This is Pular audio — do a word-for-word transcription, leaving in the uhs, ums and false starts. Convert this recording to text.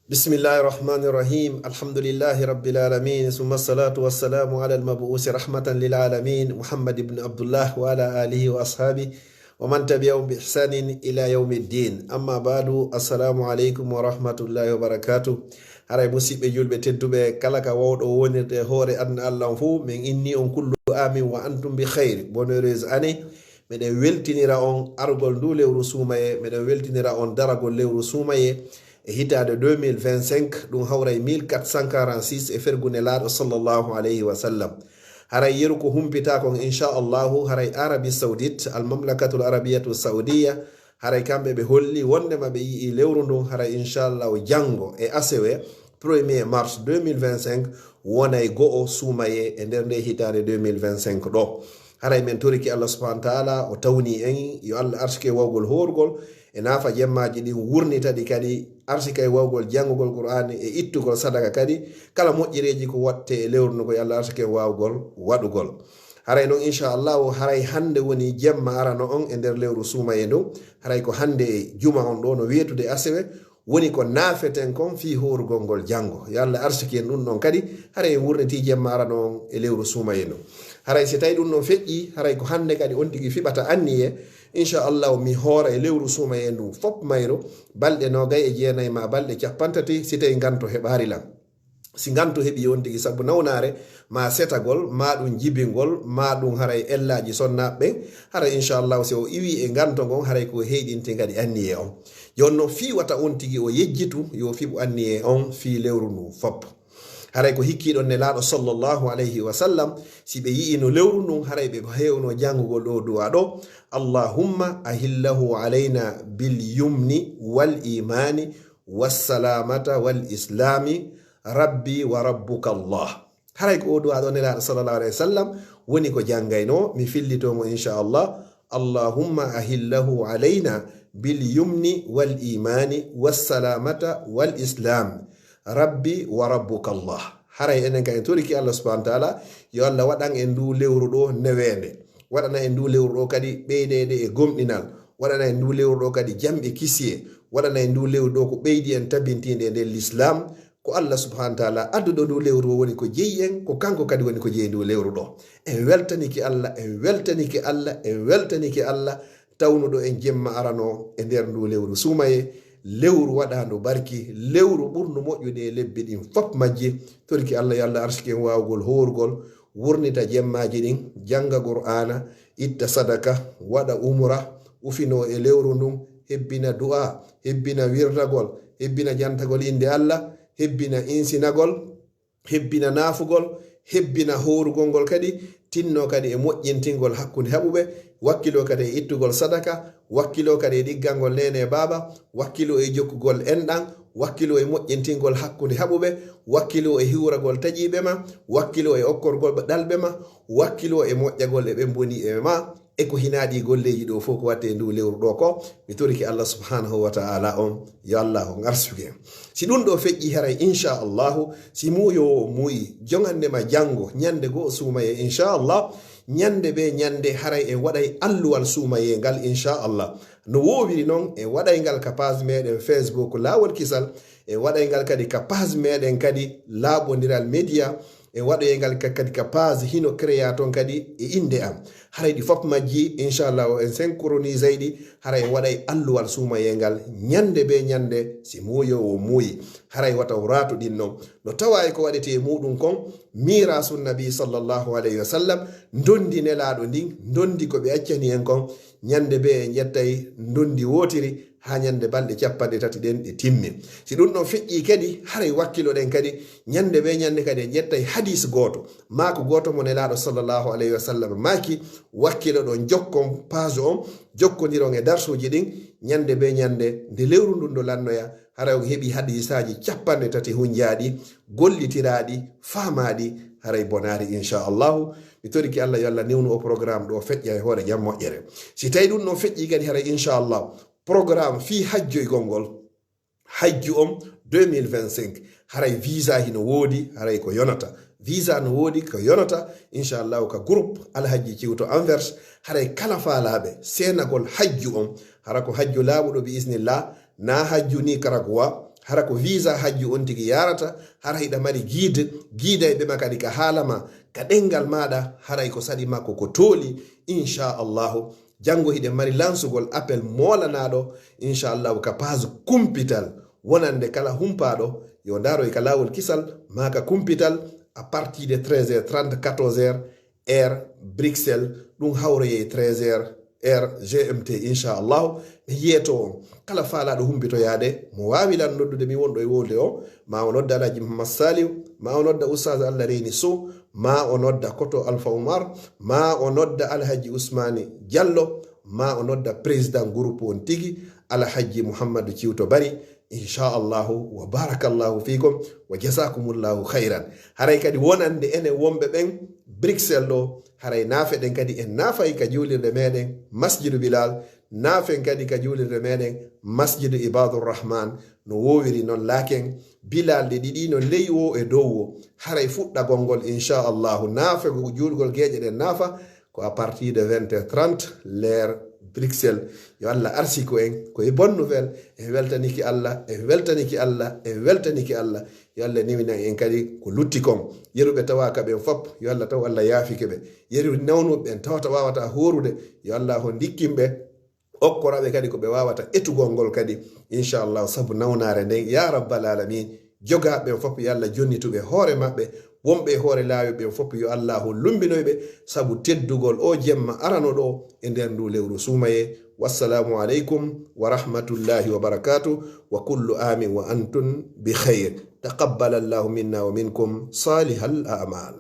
بسم الله الرحمن الرحيم. الحمد لله رب العالمين. ثم الصلاة والسلام على المبعوث رحمة للعالمين محمد بن عبد الله وعلى آله وأصحابه ومن تبعهم بإحسان إلى يوم الدين. أما بعد. السلام عليكم ورحمة الله وبركاته. Haray musiɓɓe julɓe tedduɓe, kala ka wawɗo wonirde e hoore aduna Allah on fuu, min inni on kullu amin wa antum bi khayr. Bonne heureuse année. Meɗen weltinira on argol ndu lewru suumayee, meɗen weltinira on daragol lewru suumayee e hitaande deux mille vingt-cinq, ɗum hawray mille quatre cent quarante-six e fergu Nelaaɗo sallallahu alayhi wa sallam. Haray yeru ko humpitaa kon, insha Allahu, haray Arabie Saoudite, Al Mamlakatul Arabiyatu Saoudiya, haray kamɓe ɓe holli wondema ɓe yi'i lewru ndun, haray insha Allahu janngo e asewe, premier mars deux mille vingt-cinq, wonay go'o suumayee e nder nde hitaande deux mille vingt-cinq ɗo. Haray men toriki Allah subhanahu wa ta'ala, o tawni en, yo Allah arsike wawgol horugol, e naafa jemmaaji ɗin, wurnita ɗi kadi, arsika e wawgol janngugol Qur'aani e ittugol sadaka kadi, kala moƴƴereeji ko waɗte e lewru ndun ko yo Allah arsike wawgol waɗugol. Haray non, insha Allahu, haray hannde woni jemma arano on e nder lewru suumayee ndun, haray ko hannde e juma on ɗo no weetude asewe, woni ko naafeten kon fii horugol ngol janngo. Yo Allah arsike en ɗum ɗon kadi, haray en wurnitii jemma arano on e lewru suumayee ndun. Haray si tawi ɗum ɗon feƴƴii, haray ko hannde kadi on tigi fiɓata anniyee, insha Allahu, mi hoora e lewru suumayee ndun fop mayru, balɗe noogay e jeenay maa balɗe cappanɗe tati, si tawi nganto heɓaali lan. Si nganto heɓii on tigi sabu nawnaare, maa setagol, maa ɗum jibingol, maa ɗum haray ellaaji sonnaaɓe ɓen, haray insha Allahu, si o iwii e nganto ngon, haray ko heyɗinti kadi anniyee on. Jooni non, fii wata on tigi o yejjitu, yo fiɓu anniyee on fii lewru ndun fop. Haray ko hikkiiɗon Nelaaɗo sallallahu alayhi wa sallam, si ɓe yi'ino lewru ndun, haray ɓe heewno janngugol ɗoo du'aa ɗoo, "Allahumma ahillahu alayna bil yumni wal imaani was salamata wal islami, rabbi wa rabbuka Allah." Haray ko oo du'aa ɗoo Nelaaɗo sallallahu alayhi wa sallam woni ko janngaynoo, mi fillitoo mo insha Allah. "Allahumma ahillahu alayna bil yumni wal imaani was salamata wal islam, rabbi wa rabbuka Allah." Haray enen kan en toriki Allah subhanahu wa ta'ala, yo Allah waɗan en ndu lewru ɗoo neweende, waɗana en ndu lewru ɗoo kadi ɓeydeede e gomɗinal, waɗana en ndu lewru ɗoo kadi jamɗe kisiyee, waɗana en ndu lewru ɗoo ko ɓeydi en tabintiinde e nder Lislaam. Ko Allah subhanahu wa ta'ala adduɗo ndu lewru o woni ko jeyi en, ko kanko kadi woni ko jeyi ndu lewru ɗoo. En weltanike Allah, en weltanike Allah, en weltanike Allah, tawnuɗo en jemma arano e nder ndu lewru suumayee, lewru waɗaandu barki, lewru ɓurndu moƴƴude e lebbi ɗin fop majji. Torki Allah, yo Allah arsike en waawugol hoorugol, wurnita jemmaaji ɗin, jannga Qur'aana, itta sadaka, waɗa umra, ufinoo e lewru ndun, hebbina du'a, hebbina wirdagol, hebbina jantagol innde Allah, hebbina insinagol, hebbina naafugol, hebbina hoorugol ngol kadi, tinnoo kadi e moƴƴintingol hakkunde haɓuɓe, wakkiloo kadi e ittugol sadaka, wakkiloo kadi e ɗiggangol neene e baaba, wakkiloo e jokkugol enɗan, wakkiloo e moƴƴintingol hakkunde haɓuɓe, wakkiloo e hiwragol taƴiiɓe ma, wakkiloo e okkorgol ɗalɓe ma, wakkiloo e moƴƴagol e ɓen boni e ma, e ko hinaa ɗii golleeji ɗoo fof ko waɗte e nduu lewru ɗoo ko, mi torike Allah subhanahu wa ta'ala on, yo Allah on arsuke en. Si ɗum ɗoo feƴƴii haray, insha Allahu, si muuyoowo o muuyi, jongande ma janngo, ñande goo suumayee, insha Allah, ñande bee ñande haray en waɗay alluwal suumayee ngal, insha Allah. No woowiri non, en waɗay ngal ka page meɗen Facebook Laawol Kisal, en waɗay ngal kadi ka page meɗen kadi Laaɓondiral Media, en waɗoyay ngal ka-, kadi ka page Hino Créa ton kadi e innde am. Haray ɗi fof majji, inchallahu, en synchronisay ɗi, haray en waɗay alluwal suumayee ngal ñande bee ñande, si muuyoowo muuyi. Haray wata o raatu ɗin non. No tawaa e ko waɗetee e muuɗum kon, miiraasu Nabi sallallahu alayhi wa sallam, ndondi Nelaaɗo ndin, ndondi ko ɓe accani en kon, ñande bee en ƴettay ndondi wootiri, haa ñande balɗe cappanɗe tati ɗen ɗe timmi. Si ɗum ɗon feƴƴii kadi, haray wakkiloɗen kadi, ñande bee ñande kadi en ƴettay hadiis gooto, maaku gooto mo Nelaaɗo sallallahu alayhi wa sallam maaki, wakkiloɗon, jokkon page on, jokkondiron e darsuuji ɗin, ñande bee ñande nde lewru ndun ɗo lannoya, haray on heɓii hadiisaaji cappanɗe tati hunjaaɗi, gollitiraaɗi, faamaaɗi, haray bonaali, inchallahu. Mi torike Allah yo Allah newnu o programme ɗo feƴƴa e hoore jam moƴƴere. Si tawi ɗum ɗon feƴƴii kadi haray inchallahu, programme fii hajjoygol ngol, hajju on deux mille vingt-cinq, haray visa hino woodi, haray ko yonata. Visa no woodi, ko yonata, inchallahu, ka groupe Alhajji Ciwto Anvers, haray kala faalaaɓe seenagol hajju on, hara ko hajju laaɓuɗo bi isnillah, na hajju Nicaragua, Hara ko visa hajju on tigi yaarata, hara hiɗa mari guide, guiday ɓe ma kadi ka haala ma, ka ɗengal maaɗa, haray ko saɗi makko ko tooli, insha Allahu. Janngo hiɗen mari lansugol appel moolanaaɗo, insha Allahu, ka page kumpital. Wonande kala humpaaɗo, yo ndaaro e ka laawol kisal, maa ka kumpital, à partir de treize heures trente, quatorze heures, heure Bruxelles, ɗum hawroyay treize heures, heure G M T, insha Allahu. Mi yeeto on. Kala faalaaɗo humpitoyaade, mo waawi lan noddude mi wonɗo e wolde o, ma o nodda Alhaji Muhammad Saliu, ma o nodda Oustaz Allah Reyni Sow, ma o nodda Koto Alpha Oumar, ma o nodda Alhaji Ousmane Diallo, ma o nodda président groupe on tigi, Alhaji Muhammadu Ciwto Bari, insha Allahu, wa barakallahu fikum, wa jazakumullahu khairan. Haray kadi wonande enen wonɓe ɓen Bruxelles ɗo, haray naafe ɗen kadi en naafay ka juulirde meɗen Masjidu Bilal, naafen kadi ka juulirde meɗen Masjidu Ibadur Rahman, no woowiri non laaken, bilalɗe ɗiɗi no ley wo e dow wo. Haray fuɗɗagol ngol, insha Allahu, naafe juulgol geeƴe ɗen naafa, ko à partir de vingt heures trente, l'heure Bruxelles. Yo Allah arsiku en, ko e bonne nouvelle, en weltaniki Allah, en weltaniki Allah, en weltaniki Allah. Yo Allah newinan en kadi ko lutti kon. Yeruɓe tawaaka ɓen fop, yo Allah taw Allah yaafike ɓe. Yeru nawnuɓe ɓen tawata waawata hoorude, yo Allah ho ndikkin ɓe, okkora ɓe kadi ko ɓe waawata etugol ngol kadi, insha Allah, sabu nawnaare nden, ya rabbal alamin. Jogaaɓe ɓen fof, yo Allah jonnitu ɓe hoore maɓɓe. Wonɓe e hoore laawi ɓen fof, yo Allaahu lumbinoy ɓe, sabu teddugol o jemma arano ɗo e nder ndu lewru suumayee. Wassalaamu aleykum wa rahmatullahi wa barakaatuh. Wa kullu aamin wa antum bi khayr. Taqabbalallahu minna wa minkum salihal a'mal.